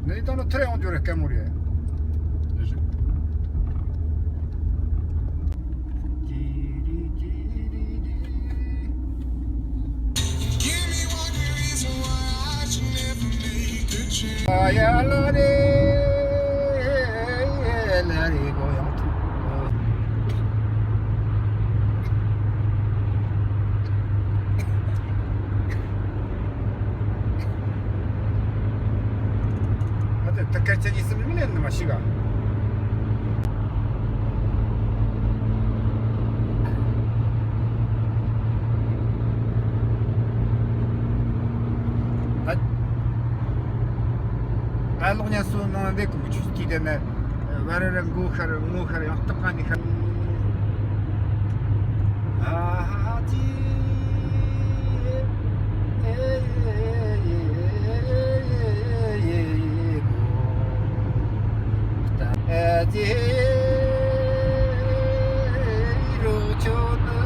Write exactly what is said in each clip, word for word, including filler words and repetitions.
ནི་ད་ནི་ཐར་ཡོང་རྒྱུ་རེད། སྐད་མོ་རེད། ཨ་ཡ་ལ་རེ་ལ་རེ་གོ་ཡང་ཐུག་ཨ་ཏི་ད་སྐད་ཆ་གཉིས་གསུམ་མི་ལེན་ནི་མ་ཤི་ག་ད་ད་ལོག་ཉན་སོ་ནང་འདི་ཀུ་ཆུ་སྐྱིད་དེ་ནས། ཝ་ར་ར་མགོ་ཤར་ངོ་ཤར་ཡང་སྟག་ཁ་ནི་ཤར། ཨ་ཧ་ཅི་ཨེ་ཡེ་ཡེ་ཨེ་ཅི་རོ་ཆོ་ནི་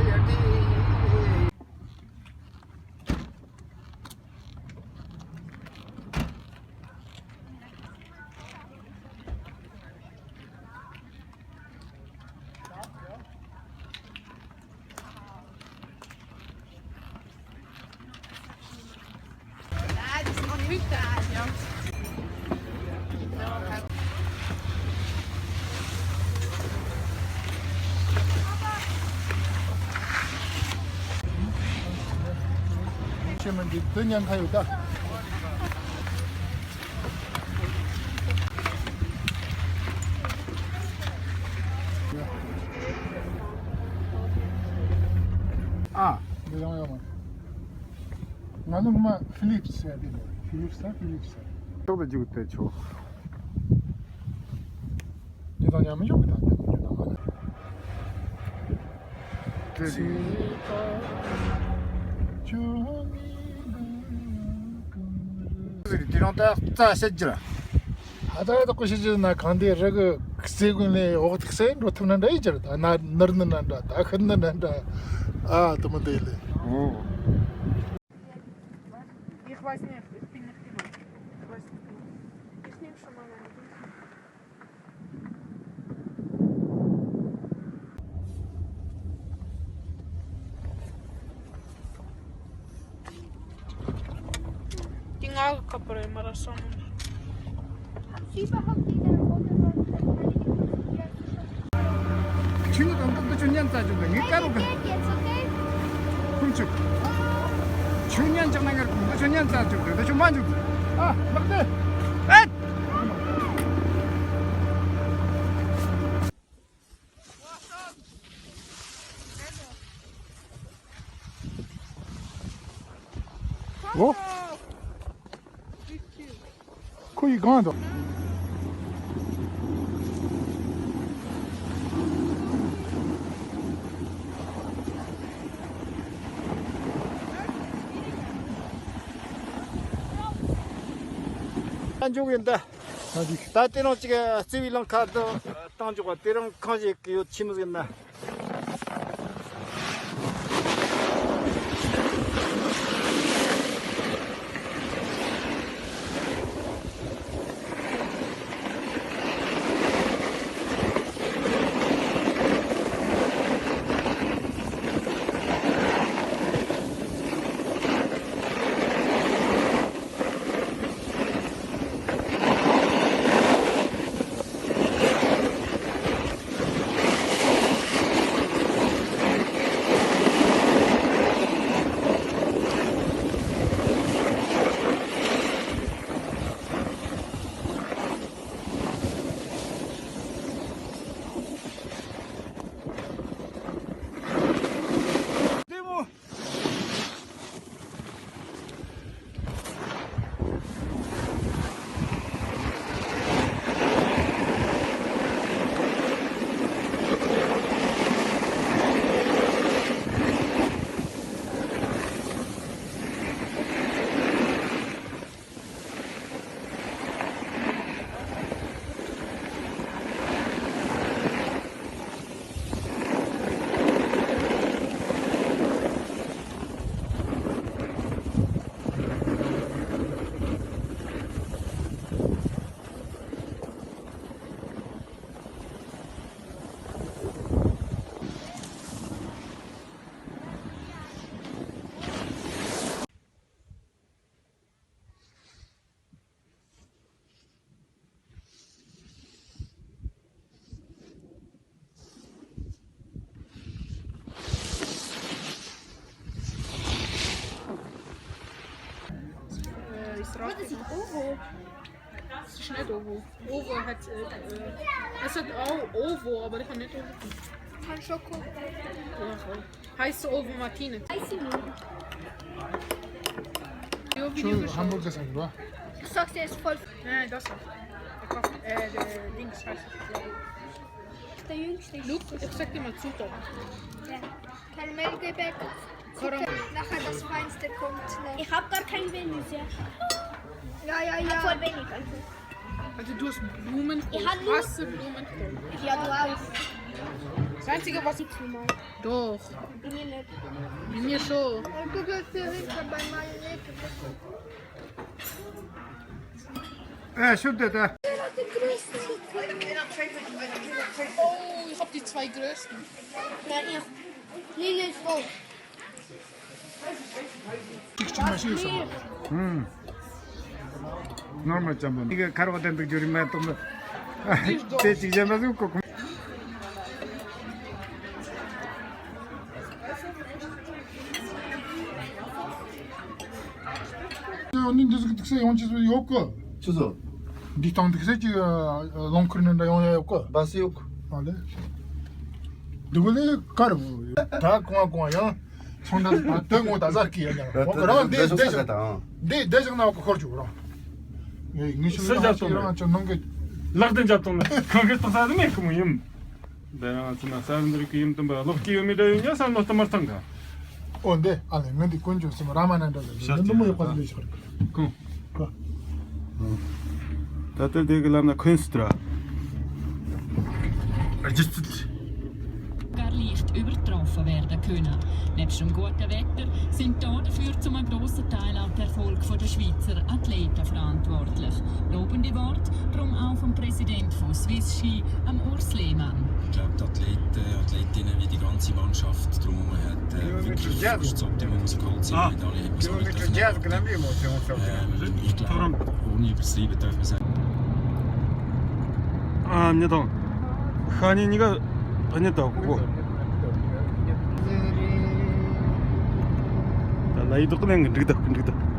ཡ་ཏི། ཆེ་མི་འདི་དུ་ཉན་ཁ་ཡོད་ད། ཨ། འདི་ཡང་ཡང་མ། ང་ནི་ངོ་མ་ཕི་ལིབ་སི་ཟེར་དེ་རེད། ཕི་ལིབ་སི་ཟེར་ཕི་ལིབ་སི་ཟེར། ཏོག་ཏུ་འཇུག་སྟེ་ཆོག་དེ་དང་ཉམས་མི་འཇུག་གི་དང་དེ་མི་འཇུག་ན་མ་ན། དེ་རེད། དེ་རིང་ད་རྩྭ་བཤད་རྒྱུ་ར། ཨ་ད་ད་ཀོ་ཤི་ཅི་ན་གང་དེ་རི་གི་རྩེ་ཀུན་ལས་འོག་ཐིག་སེ་འགྲོ་ཐུབ་ན་འདྲ་ཡི་ཅི་ར། ད་ན་ནར་ནི་ན་འདྲ། ད་ཤི་ནི་ན་འདྲ། ཨ་དུ་མི་དེ་ལས། ཨོ། Их возьми, в пенек ты мой. Возьми. Их не шумала, не དེ་ང་གི་ཁ་པར་ཡིན་མ་ར་སོང་། ཁྱོད་ནི་དང་ཏག་ཏག་ཁྱོད་ཉན་རྩ་བཅུག་གི་ངས་དཀར་རོ་གི། ཁུམ་བཅུག་ཁྱོད་ཉན་ཅག་ན་ངར་ཁུམ་ཏུ་ཁྱོད་ཉན་རྩ་བཅུག་གི། ད་ཁྱོད་མ་འཇུག་ཨ་ལག་དེ། ཨེ། ལོ། ཁོ་ཡི་གང་དང་། ཨ་འཇུག་ཡིན་ད། ད་དེ་རིང་གཅིག་རྩེ་བའི་ལང་ཁ་དུ་བཏང་འཇོག་པ་དེ་རིང་གང་བྱེད་ཀྱི་ཡོད་ཆི་མི་ཟེར་ན། Ovo. Das ist nicht Ovo. Ovo hat, äh, äh, es hat auch Ovo, aber ich habe nicht Ovo gefunden. Kann Schoko. Ja, voll. Heißt Ovo Martine. Heiße Nudeln. Ja, wie du schon Hamburger sagen, oder? Du sagst, der ist voll. Nein, das nicht. Der Kaffee, äh, der Dings heißt es. Der jüngste ist Luke, ich sag dir mal Zucker. Ja. Karamellgebäck. Karam- Zucker. Nachher das Feinste kommt noch. Ich hab gar kein Venus, ja. Ja, ja, ja. Ich hab voll wenig, also. Also du hast Blumenkohl. Ich hab nur Hasse Blumenkohl. Ja, du auch. Das Einzige, was ich Doch. Bei mir nicht. Bei mir schon. Und du gehst hier hinter bei meinen Nägeln. Äh, schüttet, äh. Oh, ich hab die zwei größten. Ja, ich. Nee, nee, so. ཅིག་ཅིག་མ་ཤེས་སོང་། ཧུམ། ནོར་མ་ཅམ་པོ་འདི་ག་ཁར་བ་དན་དུ་འགྱུར་མ་གཏོང་ན། དེ་ཅིག་གཞན་པ་ཟིག་ཀོ་ཀོ། ཨ་ནི་འདི་ཟིག་ཏིག་སེ་ཡོང་ཅི་ཟིག་ཡོད་གི། ཅི་ཟིག་འདི་སྟེང་ཏིག་སེ་ཅིག་རླངས་འཁོར་ནང་འདྲ་ཡོང་ཡ་ཡོད་གི། བ་སི་ཡོད་གི། ཨ་ལེ། འདི་གོ་ལེ་ཀར་བུ། ད་གོང་གོང་ཡང་། ཚོང་འདྲ་ད་ངོ་ད་ཟར་གི་ཡ་ཡ། འོ་གི་རང་འདི་འདི་ཞིག་འདི་འདི་ཞིག་ན་འོ་གི་ཁོར་བཅུག་རང་། ངས་ངས་ཤི་སུ་རྒྱབ་སོང་རང་ཅོ་ནང་གི། ལག་དེ་འཇབ་སོང་ལ་ཁང་གི་ཏོག་ས་དེ་མེད་གི་མོ་ཡིན། འདི་རང་ཚོ་ན་ས་འདིར་གི་ཡིན་དུམ་པ་ལོག་གི་ཡོད་མེད་འདྲ་ཡོད་ཉ་ས་ལོ་ཏི་མར་ཐང་ག་འོ་འདི་ཨ་ལེ་ངས་འདི་དཀོན་མཆོག་སེམས་ར་མ་ན་འདྲ་ཟེར་ཤར་འདི་མོ་ཡོད་པ་ལས་ཤར་གི། ཁོང་། ད་ལྟ་དེ་གི་ལམ་ན་ཁོན་སི་ཏྲ། རྒྱུ་རྩིས། Gar leicht übertroffen werden können. Nebst dem guten Wetter sind da dafür zum einem grossen Teil auch der Erfolg von der Schweizer Athleten verantwortlich. Lobende Worte darum auch vom Präsident von Swiss Ski, dem Urs Lehmann. Ich glaube, die Athleten, Athletinnen wie die ganze Mannschaft drumherum hat äh, wirklich versucht, das Optimum rauszuholen, die Medaille hat man so nicht dürfen erwarten. Ähm, ich glaube, ohne übertreiben darf man sagen. ཨ་མྱི་དང་ཤ་ཉེ་གཉིས་ཀ་ཕ་ཉེ་དང་གོ་གོ། ད་ལ་ཡི་དོག་ནས་འགྲིག་ད་འགྲིག་ད།